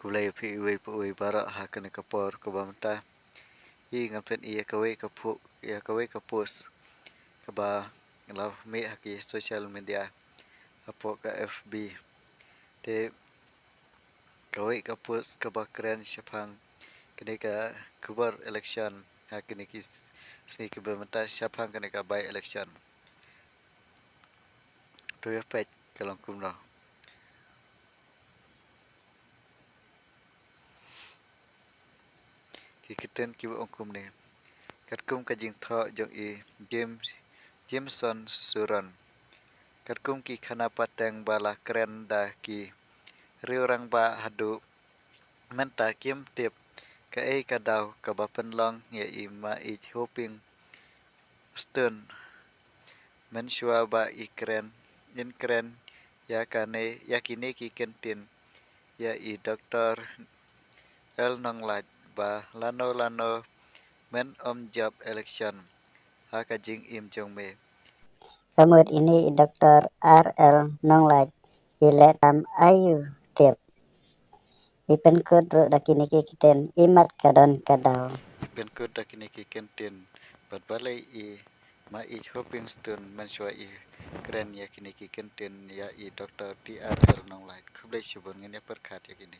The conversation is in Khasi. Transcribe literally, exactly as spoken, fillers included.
Khublei ïa phi uwei pa uwei baroh ha kane ka por kaba mynta. Hi ngan pyni ïa kawei ka pho-, ïa kawei ka post kaba la mih ha ki social media hapoh ka F B. Te kawei ka post kaba kren shaphang kane ka khubor election ha kine ki s-, sngi kiba mynta shaphang kane ka by election. To ïa peit ka long kumno. Ki kyntien kiba ong kumne. Katkum ka jingthoh jong i James, Jameson Suron. Katkum ki khana pateng ba la kren da ki riew rangbah haduh mynta kim tip kaei ka daw kaba pynlong ïa i Maieit Hoping Stone. Mynshuwa ba i kren, in kren ïa kane, ïa kine ki kyntien ïa i Doctor L Nonglait ba lano lano men ym jop election ha ka jingim jong me. Ka mut ine i Doctor R L Nonglait i leh tam aiu tip. I pynkut ruh da kine ki kyntien, imat ka don ka daw. I pynkut da kine ki kyntien, bad balei i Maieit Hoping Stone mynshuwa i kren ïa kine ki kyntien ïa i Doctor T R L Nonglait. Khublei shibun, ngin ïa pyrkhat ïa kine.